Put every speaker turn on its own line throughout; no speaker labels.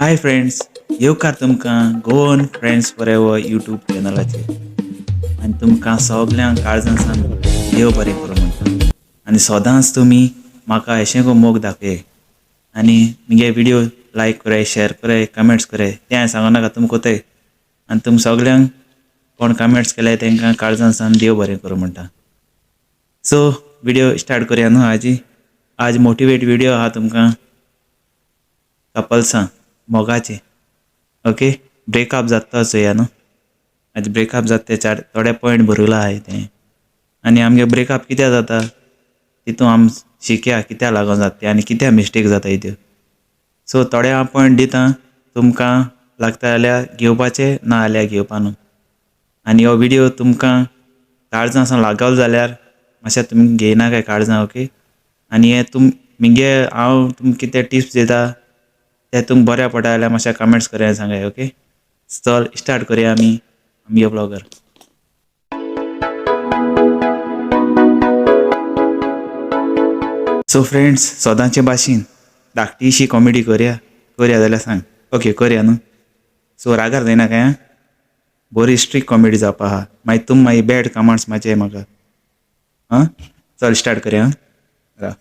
Hi friends, येवकार तुमकां Goan friends forever YouTube चॅनलाचेर. आनी तुमकां सगल्यांक काळजान सावन देव बरें करूं म्हणटा. आनी सदांच तुमी म्हाका अशें गो मोग दाखय आनी मुगे व्हिडियो लायक कराय, शेअर कराय, कमेंट्स कराय. तें हांवें सांगो नाका, तुमकां कोताय. आनी तुम सगल्यांक कोण कमेंट्स केल्यार तांकां काळजान सावन देव बरें करूं म्हणटा. सो व्हिडियो स्टार्ट करया न्हू आजी. आज मोटिवेट व्हिडियो आहा तुमकां कपल्सां मोगाचे. ओके, ब्रेकअप जाता चोया न्हू. आज ब्रेकअप जाता ते चार थोडे पॉयंट बरयला आहाय तें. आनी आमगे ब्रेकअप कित्याक जाता तितून आम शिकया कित्याक लागून जाता तें आनी कित्याक मिस्टेक जाता त्यो. सो थोडे हांव पॉयंट दिता तुमकां, लागता जाल्यार घेवपाचे, ना जाल्यार घेवपा न्हू. आनी हो व्हिडियो तुमकां काळजां सावन लागल जाल्यार मातशें तुमी घेयना काय काळजां. ओके, आनी हे तुम मुगे हांव तुमकां कितें टिप्स दिता ते तुमकां बऱ्या पडटा जाल्यार मातशें कमेंट्स करूया सांगाय. ओके, चल स्टार्ट करया आमी आमगे ब्लॉगर. सो फ्रेंड्स, सदांचे भाशेन धाकटीशी कॉमेडी करया. करया जाल्यार सांग. ओके, करया न्हू. सो रागार जायना काय, बरी स्ट्रीक कॉमेडी जावपा आहा. मागीर तुम मागीर बॅड कमेंट्स मातशे म्हाका. आं, चल स्टार्ट करया. राव,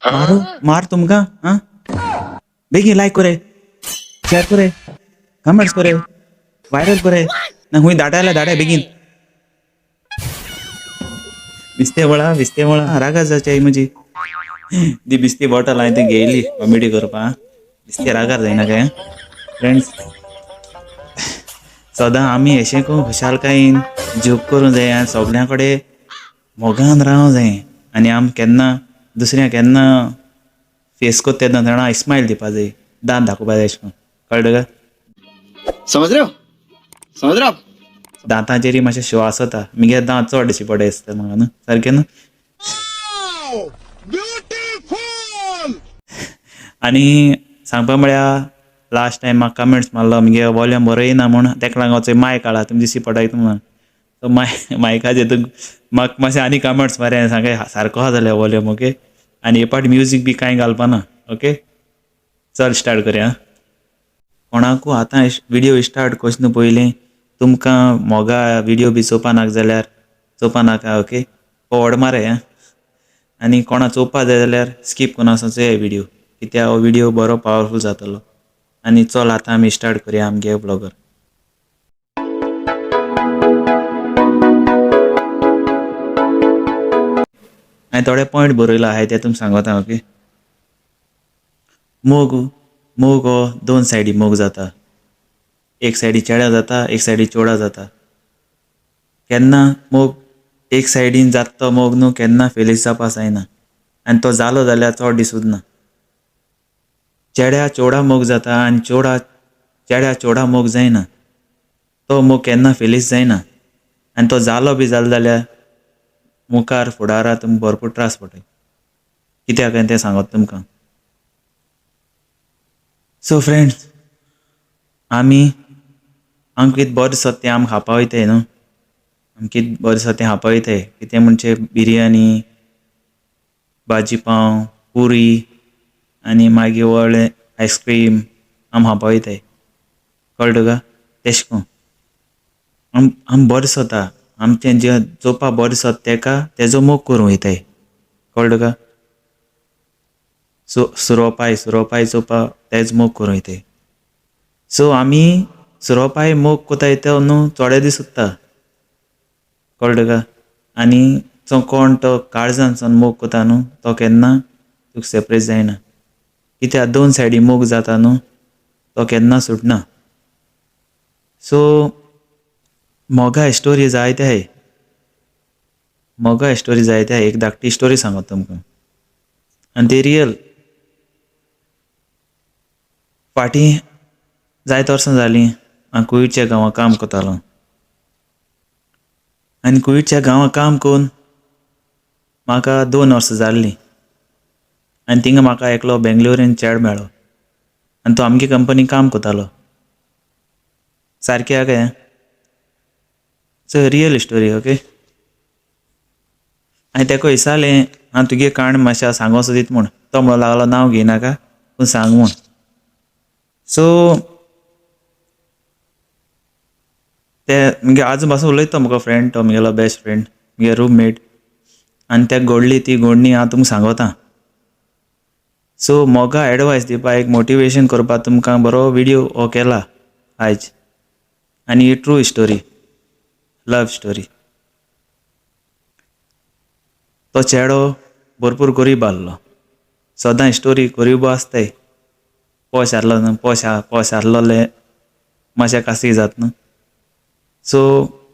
मारू मार तुमकां. आं, बेगीन लायक करे, शेअर करे, कमेंट्स करे, व्हायरल करे. ना हुंय धाडायला धाडाय बेगीन. बिस्ते वळा बिस्ते वळा रागा जायची म्हजी. ती बिस्ती बॉटल हांवें ती घेयली कॉमेडी करपा. बिस्ते रागार जायना काय फ्रेंड्स. सदां आमी अशें करून खुशालकायेन जोक करूंक जाय आनी सगल्यां कडेन मोगान रावंक जाय. आनी आम केन्ना दुसऱ्या केन्ना फेस करता तेन्ना जाणा स्मायल दिवपा जाय, दांत दाखोवपा जाय अशें करून. कळ्ळें तुका?
समझ रहे हो? समझ रहे हो आप?
दांतांचेरय मातशें शो आसता. मुगे दांत चड दिश्टी पडटा दिसता म्हाका न्हू, सारकें न्हू. आनी सांगपा म्हळ्यार लास्ट टायम म्हाका कमेंट्स मारलो मुगे वॉल्यूम बरो येना म्हूण, तेका लागून हांव मायक हाडला तुमकां दिश्टी पडटा म्हणून. सो मायकाचेर तुका म्हाका मातशें आनी कमेंट्स मारया सांगय सारको आहा जाल्यार वॉल्यूम. ओके, आनी हे पाट म्युजीक बी कांय घालपा ना. ओके, चल स्टार्ट करया. कोणाकू आतां व्हिडियो स्टार्ट करचे न्हू पयलीं तुमकां मोगा व्हिडियो बी चोवपा नाका जाल्यार चोवपा नाका. ओके, फॉवर्ड माराय. आनी कोणा चोवपा जाय जाल्यार स्कीप करून आसा चोया व्हिडियो, कित्याक हो व्हिडियो बरो पावरफूल जातलो. आनी चल आतां आमी स्टार्ट करया आमगे ब्लॉगर. हांवें थोडे पॉयंट बरयला आहाय ते तुमकां सांगता. ओके, मोग मोग हो दोन सायडी मोग जाता. एक सायडी चेड्या जाता, एक सायडी चेडा जाता. केन्ना मोग एक सायडीन जाता तो मोग न्हू केन्ना फेलीस जावपा जायना. आनी तो जालो जाल्यार चड दीस उरना. चेड्या चेडा मोग जाता आनी चेडा चेड्या चेडा मोग जायना. तो मोग केन्ना फेलीस जायना. आनी तो जालो बी जालो जाल्यार मुखार फुडारा तुमकां भरपूर त्रास पडटले. कित्याक काय तें सांगत तुमकां. सो फ्रेंड्स, आमी आमकां कितें बरें दिसता तें आमी खावपा वयताय न्हू. आमकां कितें बरें दिसता तें खावपा वयताय. कितें म्हणचे बिरयानी, भाजी पाव, पुरी आनी मागीर व्हडलें आयस्क्रीम आमी खावपा वयताय. कळ्ळें तुका? तेशें करून आम बरें दिसता आमचें जें चोवपा बरें दिसता तेका तेजो मोग करूंक वयताय. कळ्ळें तुका? सो सुरोपाय सुरोपाय चोवपा तेजो मोग करूंक वयताय. सो आमी सुरोपाय मोग कोताय तो न्हू थोडे दीस उरता. कळ्ळें तुका? आनी जो कोण तो काळजान मोग कोता न्हू तो केन्ना तुका सेपरेट जायना. कित्याक दोन सायडी मोग जाता न्हू तो केन्ना सुटना. सो मोगा स्टोरी जायते आहाय, मोगा स्टोरी जायते आहाय. एक धाकटी स्टोरी सांगता तुमकां आनी ती रियल. फाटीं जायते वर्सां जालीं हांव कुवेटच्या गांवां काम करतालो. आनी कुवेटच्या गांवां काम करून म्हाका 2 वर्सां जाल्लीं. आनी थिंगा म्हाका एकलो बेंगलोरीन चेडो मेळ्ळो आनी तो आमगे कंपनी काम करतालो. सारकें आहा काय? It's a real story, okay. हांवें तेका विचारलें, हांव तुगे काण मातशें सांगो सोदीत म्हूण. तो म्हणूंक लागलो नांव घेयनाका पूण सांग म्हूण. सो ते मुगे आजून पासून उलयता मुगो फ्रेंड, तो मुगेलो बेस्ट फ्रेंड, मुगे रूममेट. आनी तेका घडली ती घोडणी हांव तुमकां सांगोता. सो मोगा एडवायस दिवपा, एक मोटिवेशन करपाक तुमकां बरो विडियो हो केला आयज. आनी ही ट्रू स्टोरी, लव स्टोरी. तो चेडो भरपूर गरीब आहलो. सदां स्टोरी गरीब आसताय, पोश आहलो न्हू, पोश पोश आहलोले मातशें कासी जाता न्हू. सो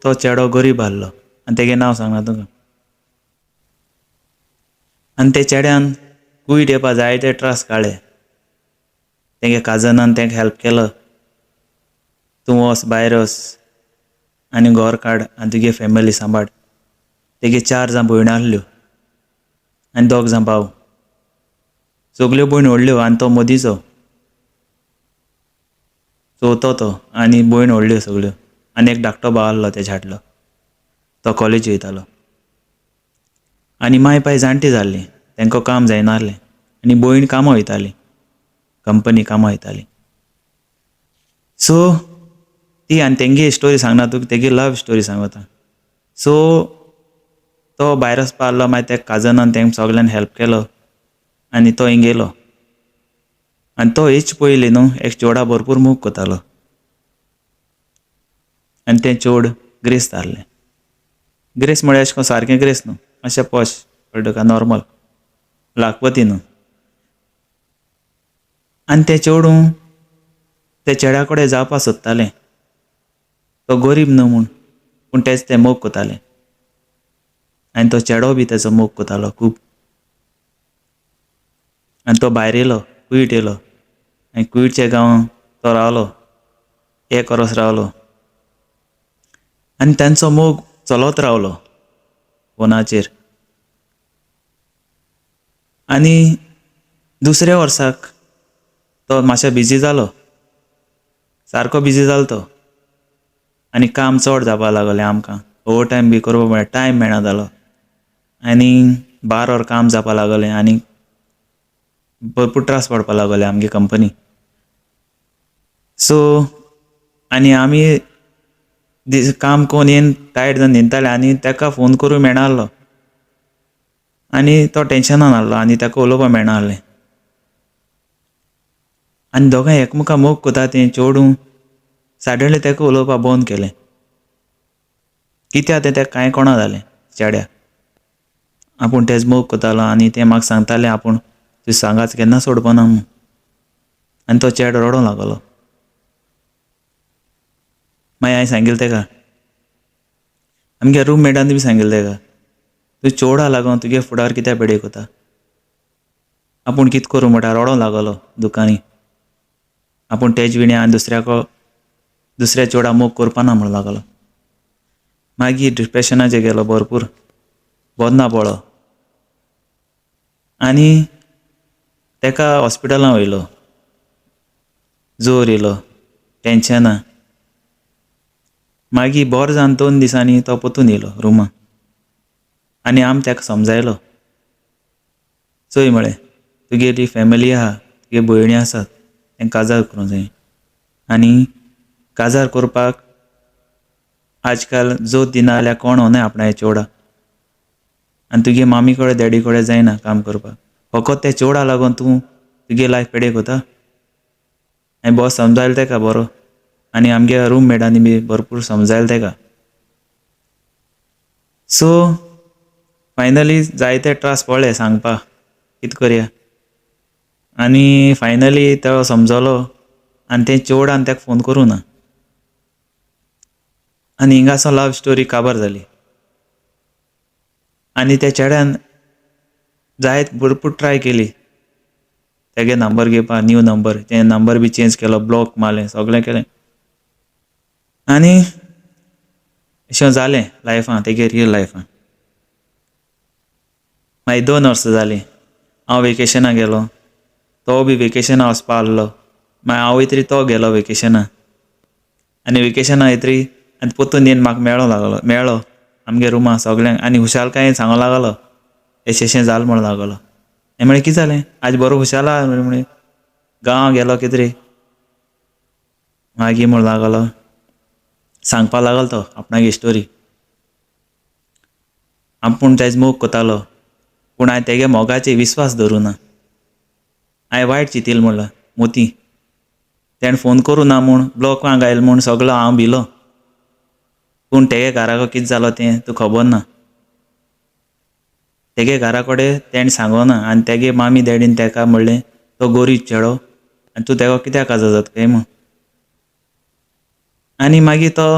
तो चेडो गरीब आहलो आनी तेगे नांव सांगना तुका. आनी ते चेड्यान कुयट येवपा जायते त्रास काडले. तेगे काजनान तेका हेल्प केलो, तूं वोस भायर वोस आनी घोर काड आनी तुगे फॅमिली सांबाळ. तेगे 4 जाण भयण्यो आहल्यो आनी 2 जाण भाव. सगल्यो भयण व्हडल्यो आनी तो मदींचो चवथो तो, आनी भयण व्हडल्यो सगल्यो. आनी एक धाकटो भाव आहलो तेज्या हाडलो, तो कॉलेज वयतालो. आनी माय पाय जाणटी जाल्ली, तेंकां काम जायना आहलें. आनी भयण कामां वयताली, कंपनी कामां वयताली. सो ती आनी तेंगे स्टोरी सांगना तुका, तेगे लव स्टोरी सांगता. सो तो भायर वचपा आहलो, मागीर त्या काजनान तेंका सगल्यांनी हेल्प केलो आनी तो हिंग येयलो. आनी तो हेच पयलीं न्हू एक चेडा भरपूर मोग कोतालो आनी तें चेड ग्रेस्त आहलें. ग्रेस म्हळ्यार अशें कोन्न सारकें ग्रेस न्हू, मातशें पोश कळ्ळें तुका, नॉर्मल, लाखपती न्हू. आनी तें चेडूं त्या चेड्या कडेन जावपा सोदतालें. तो गरीब न्हू म्हूण, पूण तेच तें मोग कोतालें. आनी तो चेडो बी तेचो मोग कोतालो खूब. आनी तो भायर येयलो, कुयट येयलो. आनी कुयटच्या गांवांत तो रावलो, 1 वरोस रावलो. आनी तेंचो मोग चलत रावलो फोनाचेर. आनी दुसऱ्या वर्साक तो मातसो बिजी जालो, सारको बिजी जालो तो. आनी काम चड जावपाक लागलें आमकां, ओवर टायम बी करपाक मेळना, टायम मेळना जालो. आनी 12 वर काम जावपाक लागलें आनी भरपूर त्रास पडपाक लागले आमगे कंपनी. सो आनी आमी दीस काम कोन्न येवन टायर्ड जावन न्हिदताले आनी तेका फोन करूंक मेळना आहलो. आनी तो टेंशनान आहलो आनी तेका उलोवपाक मेळना आहलें. आनी दोगांय एकमेका मोग कोता तें चेडूं सडनली तेका उलोवपाक बंद केलें. कित्याक तें तेका कांय कोणा जालें चेड्या. आपूण तेज मोग कोतालो आनी तें म्हाका सांगतालें आपूण तुजें सांगात केन्ना सोडपाना म्हूण. आनी तो चेडो रडोंक लागलो. मागीर हांवें सांगिल्लें तेका, आमगे रूममेटान बी सांगिल्लें तेका, तूं चेडा लागोन तुगे फुडार कित्याक पेडे कोता. आपूण कितें करूं म्हणटा रडोंक लागलो दुकांनी. आपूण तेज विणे आनी दुसऱ्याको दुसऱ्या चेडा मोग करपाना म्हणूंक लागलो. मागीर डिप्रेशनाचेर गेलो भरपूर, बरो ना पडलो. आनी तेका हॉस्पिटलांत व्हयलो, जोर येयलो, टेंशनां. मागीर बरो जावन 2 दिसांनी तो परतून येयलो रुमा आनी आमी तेका समजायलो. चोय म्हळें, तुगेली फॅमिली आहा, तुगे भयणी आसात, तेंकां काजार करूंक जाय. आनी काजार करपाक आजकाल जोत दिना जाल्यार कोण वनाय आपणाल्या चेवडा. आनी तुगे मामी कडेन डॅडी कडेन जायना काम करपाक, फकत त्या चेवडा लागून तूं तुगे लायफ पेडे कोता. हांवें बरो समजायलो तेका बरो. आनी आमगे रूममेटांनी बी भरपूर समजायलो तेका. सो फायनली जायते त्रास पडले सांगपाक, कितें करया. आनी फायनली तो समजलो आनी तें चेवडान तेका फोन करूं ना. आनी हिंगासो लव स्टोरी काबार जाली. आनी त्या चेड्यान जायत भरपूर ट्राय केली तेगे नंबर घेवपाक, न्यू नंबर, तें नंबर बी चेंज केलो, ब्लॉक मारलें, सगळें केलें. आनी अशें जालें लायफान, तेगे रियल लायफान. मागीर 2 वर्सां जालीं, हांव वेकेशनाक गेलो, तो बी वेकेशनाक वचपा आहलो. मागीर हांव वयतरी तो गेलो वेकेशनाक. आनी वेकेशनाक येतरी आनी पोतून येवन म्हाका मेळो लागलो, मेळ्ळो आमगे रुमा सगल्यांक आनी खुशालकायेन सांगो लागलो, एशें एशें जालें म्हणूंक लागलो. हांवें म्हळें कितें जालें, आज बरो खुशाल आहा म्हळें, गांवां गेलो कितें रे? मागीर म्हणूंक लागलो, सांगपाक लागलो तो आपणागे स्टोरी. आपूण तेजो मोग कोतालो पूण हांवें तेगे मोगाचेर विस्वास दवरूंक ना. हांवें वायट चिंतिल्लें म्हणलां मोती तेणें फोन करूं ना म्हूण ब्लॉकां घायल म्हूण सगलो हांव भिलो. पूण तेगे घराको कितें जालो तें तुका खबर ना. तेगे घरा कडेन तेणें सांगोना आनी तेगे मामी डॅडीन तेका म्हणलें तो गोरीब चेडो आनी तूं तेका कित्याक काजार जाता काय म्हूण. आनी मागीर तो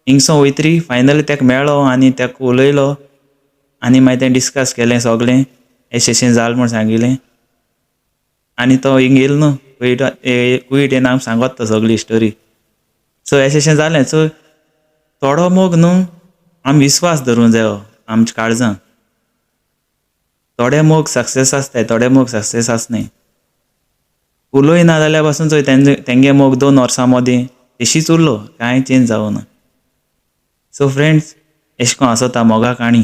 हिंगसो वयतरी फायनली तेका मेळ्ळो आनी तेका उलयलो आनी मागीर तें डिस्कस केलें सगलें, एशें एशें जालें म्हूण सांगिलें. आनी तो हिंग येयलो न्हू कुवेटा, कुवेट येवन आमकां सांगत तो सगली स्टोरी. सो एशें एशें जालें. सो थोडो मोग न्हू आमी विस्वास दवरूंक जायो आमच्या काळजान. थोडे मोग सक्सेस आसताय, थोडे मोग सक्सेस आसनाय. उलयना जाल्यार पासून चोय तेंगे मोग 2 वर्सां मदीं तशीच उरलो, कांय चेंज जावना. सो फ्रेंड्स, एशें कोन्न आसता मोगा काणी.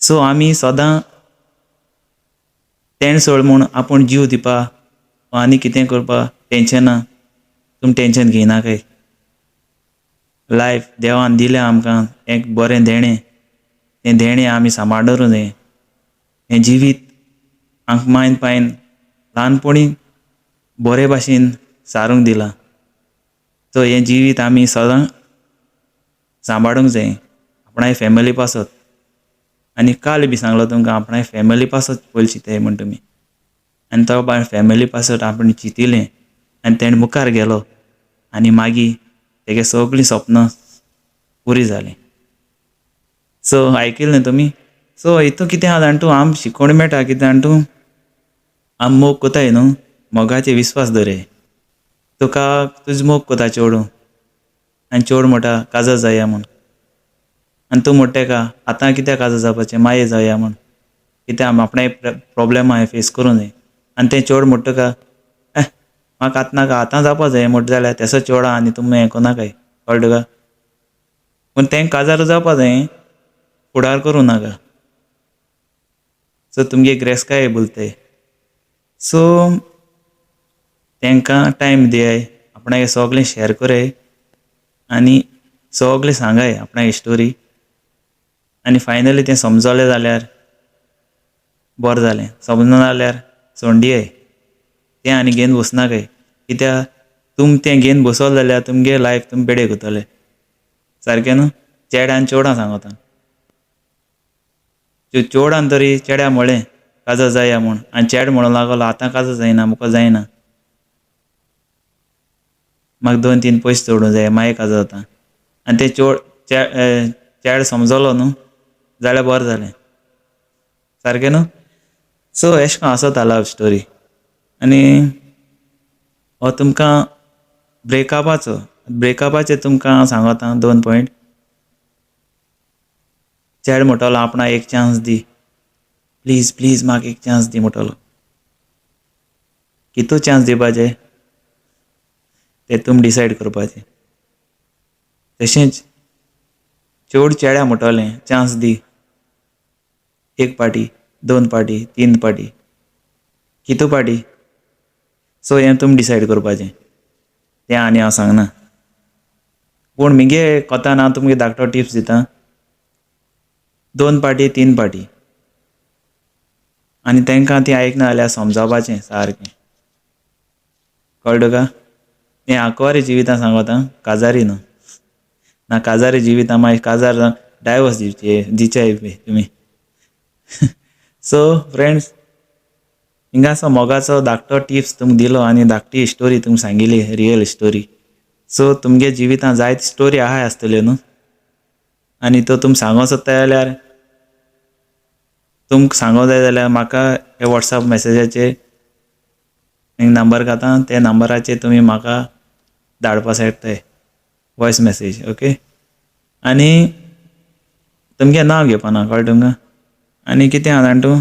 सो आमी सदां तेणें सोड म्हूण आपूण जीव दिवपा वा आनी कितें करपा टेंशना, तुमी टेंशन घेयनाकाय. लायफ देवान दिलें आमकां एक बरें देणें, तें देणें आमी सांबाळूंक जाय. हें जिवीत आमकां मायन पायन ल्हानपणी बरे भाशेन सारूंक दिलां. सो हें जिवीत आमी सदां सांबाळूंक जाय आपणाय फॅमिली पासत. आनी काल बी सांगलो तुमकां आपणाय फॅमिली पासत पयलीं चिंताय म्हूण तुमी. आनी तो बाय फॅमिली पासत आपणें चिंतिलें आनी तेणें मुखार गेलो आनी मागीर तेगे सगळीं सपनां पुरी जालीं. सो आयकिलें न्हू तुमी. सो हितून कितें आहा जाण तूं, आम शिकोवण मेळटा कितें जाण तूं, आम मोग कोताय न्हू, मोगाचेर विस्वास दवराय. तुका तुजो मोग कोता चेडूं आनी चेडूं म्हणटा काजार जाया म्हूण, आनी तूं म्हणटा तेका आतां कित्याक काजार जावपाचें, मागीर जावया म्हूण, कित्याक आमी आपणाय प्रोब्लेमां फेस करूंक जाय. आनी तें चेडूं म्हणटा तुका, ए म्हाका आतां नाका, आतां जावपा जाय म्हणटा जाल्यार तेसो चेडो आनी तुमी हें करनाकाय, कळ्ळें तुका? पूण तें काजार जावपा जाय, फुडार करूं नाका. सो तुमगे ग्रेस्काय बोलताय. सो तेंकां टायम दियाय, आपणागे सगलें शेर कराय आनी सगलें सांगाय आपणागे स्टोरी. आनी फायनली तें समजलें जाल्यार बरें जालें, समजना जाल्यार सोडून दियाय, तें आनी घेवन बसनाकाय. कित्याक तुम तें घेवन बसले जाल्यार तुमगे लायफ तुमी पेडे करतले. सारकें न्हू? चेड्या आनी चेडवां सांगता. चेडवान तरी चेड्या म्हळें काजार जाया म्हूण, आनी चेडो म्हणूंक लागलो आतां काजार जायना, मुको जायना, म्हाका 2-3 पयशे जोडूंक जाय, मागीर काजार जाता. आनी तें चेडो समजलो न्हू जाल्यार बरें जालें. सारकें न्हू? सो एशें कोन्न आसता लव स्टोरी. आनी हो तुमकां ब्रेकअपाचो, ब्रेकअपाचेर तुमकां हांव सांगता 2 पॉयंट. चेडो म्हणटलो आपणाक एक चान्स दी, प्लीज प्लीज म्हाका एक चान्स दी म्हणटलो. कितू चान्स दिवपाचे तें तुमी डिसायड करपाचें. तशेंच चेड चेड्या म्हणटलें चान्स दी, 1 पाटी, 2 पाटी, 3 पाटी, कितू पाटी. सो हें तुमी डिसायड करपाचें, तें आनी हांव सांगना. पूण मुगे कोतान हांव तुमगे धाकटो टिप्स दिता, 2 पाटी 3 पाटी. आनी तेंकां ती आयकना जाल्यार समजावपाचें सारकें, कळ्ळें तुका? हें आंकवारी जिवितां सांगता, काजारी न्हू. ना काजारी जिवितां मागीर काजार जावन डायवर्स दिवचे दिवचे तुमी. सो फ्रेंड्स, हिंगासो मोगाचो धाकटो टिप्स तुमकां दिलो आनी धाकटी स्टोरी तुमकां सांगिली, रियल स्टोरी. सो तुमगे जिवितां जायत स्टोरी आहाय आसतल्यो न्हू, आनी त्यो तुमी सांगूंक सोदता जाल्यार, तुमकां सांगूंक जाय जाल्यार म्हाका हे वॉट्सएप मॅसेजाचेर एक नंबर घाता, त्या नंबराचेर तुमी म्हाका धाडपा शकताय वॉयस मॅसेज. ओके, आनी तुमगें नांव घेवपा ना, कळ्ळें तुमकां? आनी कितें आहा जाणा तूं,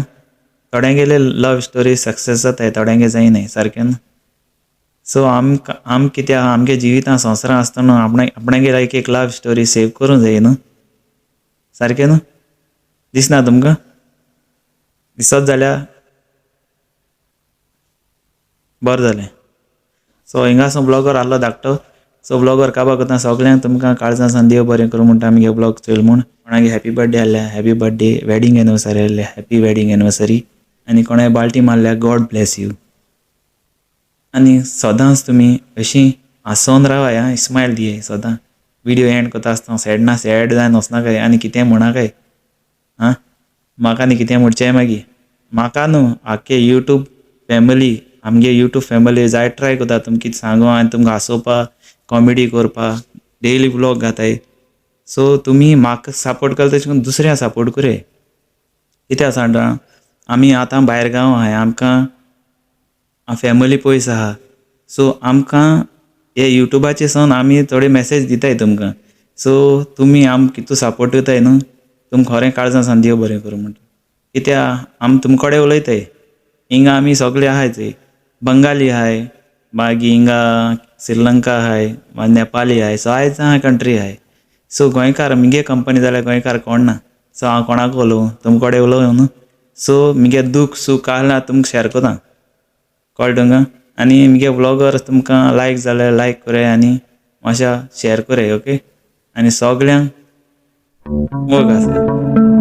थोड्यांगेले लव स्टोरी सक्सेस जाताय, थोड्यांगे जायनाय, सारकें न्हू? सो आमकां आम कितें आहा आमगे जिवितां संवसारां आसतना आपणा आपणागेर एक एक लव स्टोरी सेव करूंक जाय न्हू. सारकें न्हू? दिसना तुमकां? दिसत जाल्यार बरें जालें. सो हिंगासून ब्लॉगर आहलो धाकटो. सो ब्लॉगर काबार करता सगल्यांक तुमकां काळजां सावन देव बरें करूं म्हणटा आमगे ब्लॉग चोयल म्हूण. कोणागे हॅपी बर्थडे आहल्या हॅपी बर्थडे, वेडींग एनिवर्सरी आहल्या हॅपी वेडींग एनिवर्सरी, आनी कोणाय बाल्टी मारल्या गॉड ब्लेस you. आनी सदांच तुमी अशीं हांसोन रावाय आं, स्मायल दियाय सदां. व्हिडियो एंड करता आसतना सॅड ना सॅड जायन वचनाकाय आनी कितें म्हणाकाय आं. म्हाका आनी कितें म्हणचें मागीर म्हाका न्हू आख्खे यूट्यूब फॅमिली, आमगे यूट्यूब फॅमिली जायत ट्राय करता तुमकां कितें सांगू आनी तुमकां हांसोवपा, कॉमेडी करपा, डेली व्लॉग घाताय. सो तुमी म्हाका सपोर्ट करता तशें करून दुसऱ्यांक सपोर्ट कराय. कित्याक सांगता, आमी आतां भायर गांव आहाय, आमकां फॅमिली पयस आहा. सो आमकां हे यूट्यूबाचेर सावन आमी थोडे मॅसेज दिताय तुमकां. सो तुमी आमकां कितू सपोर्ट करताय न्हू, तुमकां खरें काळजां सावन देव बरें करूं म्हणटा. कित्याक आमी तुम कडेन उलयताय, हिंगा आमी सगळे आहाय चोय, बंगाली आहाय, मागीर हिंगा श्रीलंका आहाय, मागीर नेपाली आहाय, सो जाय कंट्री आहाय. सो गोंयकार मुगे कंपनी जाल्यार गोंयकार कोण ना. सो हांव कोणाक उलोवं, तुम कडेन उलोवं न्हू. सो मुगे दूख सूख आहल्यार तुमकां शेयर करता, कळ्ळें तुमकां. आनी मुगे व्लॉगर तुमकां लायक जाल्यार लायक कराय आनी मातशें शेयर कराय, ओके. आनी सगल्यांक मोग आसा.